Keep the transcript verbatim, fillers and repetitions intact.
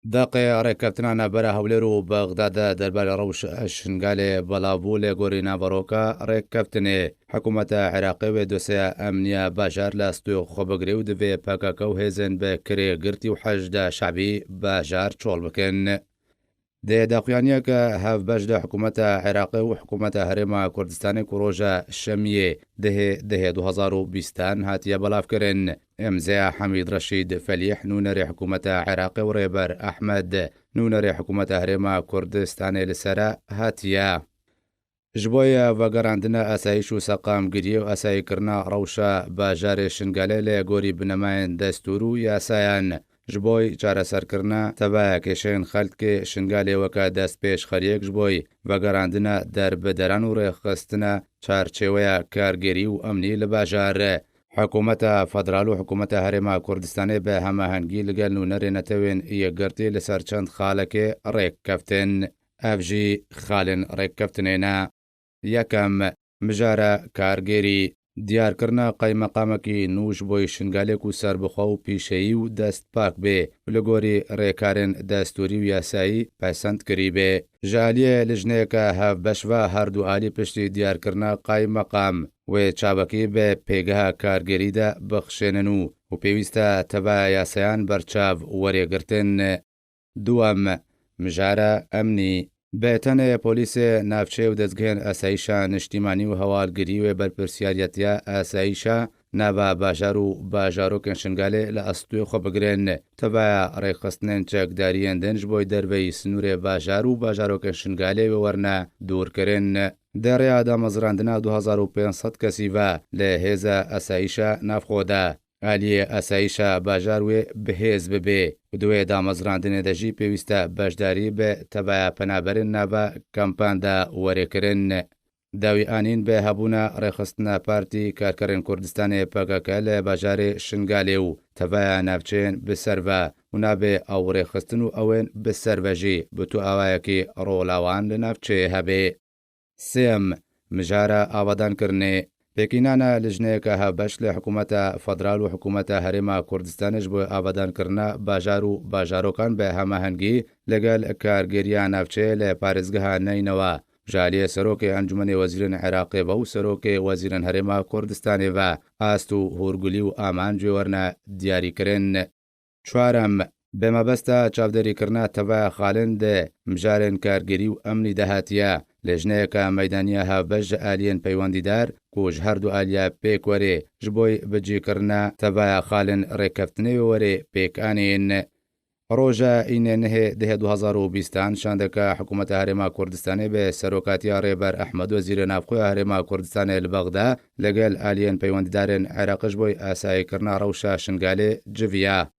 Daqê rêkeftina navbera Hewlêr û Bexdad de derbarê rewşa Şingalê belav bû. Lê gorî naveroka rêkeftinê, hikûmeta Iraqê wê dosyeya emniya bajar li astûyê xwe bigire û divê P K K û hêzên bi kirê girtî û Heşda Şebî bajar çol bikin. Di daxuyaniyeke hevbeş de hikûmeta Iraqê û hikûmeta Herêma Kurdistanê ku roja Şemiyê dehê dehê du hezar û bîstan hatiye belavkirin, îmzeya Hemîd Reşîd Felîh, nûnerê hikûmeta Iraqê û Rêber Ehmed, nûnerê hikûmeta Herêma Kurdistanê li ser e hatiye. Ji bo vegerandina asayîş û seqamgiriyê û asayîkirina rewşa bajarê Şingalê li gorî binemayên destûr û yasayan, ji bo çareserkirina tevaya kêşeyên xelkê Şingalê weke destpêşxeriyek ji bo vegerandina derbideran û rêxistina çarçêweya kargêrî û emnî li bajar. Hikûmeta federal û hikûmeta Herêma Kurdistanê bi hemahengî li gel nûnerê netewên yekgirtî li ser çend xalekê rêk keftin. Ev jî xalên rêkkeftinê ne. Yekem, mijara kargêrî. Diyarkirina qaymeqamekî nû ji bo Şingalê ku serbixwe û pîşeyî û destpak bê, li gorî rêkarên destûrî û yasayî pesend kirî bê. Ji aliyê lijneyeke hevbeş ve her du alî piştî diyarkirina qaymeqam wê çavekî bi pêgeha kargêrî de bixşênin û, û pêwîst e tevaya yasayan berçav werê girtin. Duwem, mijara emnî. Bi tenê polîsê navçeyê û dezgehên asayîşa niştîmanî û hewalgirî wê berpirsiyariyetiya asayîşa nava bajar û bajarokên Şingalê li astûyê xwe bigirin. Tevaya rêxistinên çekdariyên din ji bo derveyî sinûrê bajar û bajarokên Şingalê wê werine dûrkirin. Di rêya damezrandina du hezar û pênc sed kesî ve li hêza asayîşa navxwe de. Aliyê asayîşa bajar wê bi hêz bibe û di wê damezrandinê de jî pêwîst e beşdarî bi tevaya penaberên nava kampan de were kirin. Dawî anîn bi hebûna rêxistina Partî Karkerên Kurdistanê P K K li bajarê Şingalê û tevaya navçeyên bi ser ve û nabê ew rêxistin û ew ên bi ser ve jî bi tu awayekî rola wan li navçeyê hebe. Sêyem, mijara avadankirinê. Pêkînana lijneyeke hevbeş li hikûmeta federal û hikûmeta Herêma Kurdistanê ji bo avadankirina bajar û bajarokan bi hemahengî li gel kargêriya navçeyê li parêzgeha Neynewa, ji aliyê Serokê Encûmenê Wezîrên Iraqê ve û Serokê Wezîrên Herêma Kurdistanê ve ast û hûrgulî û amanc wê werine diyarîkirin. Çwarem, bi mebesta çavdêrîkirina tevaya xalin di mijarên kargêrî û emnî de hatiye. Lijneyeke meydanî ya hevbeş ji aliyên peywendîdar ku ji her du aliya pêk werê ji bo bicîkirina tevaya xalin rêkeftinê wê werê pêk anîn. Roja Înê nehê dehê du hezar û bîstan şandeke Hikûmeta Herêma Kurdistanê bi serokatiya Rêber Ehmed Wezîrê Navxwe ya Herêma Kurdistanê li Bexda li gel aliyên peywendîdarên Iraqê ji bo asayîkirina rewşa Şingalê civiya.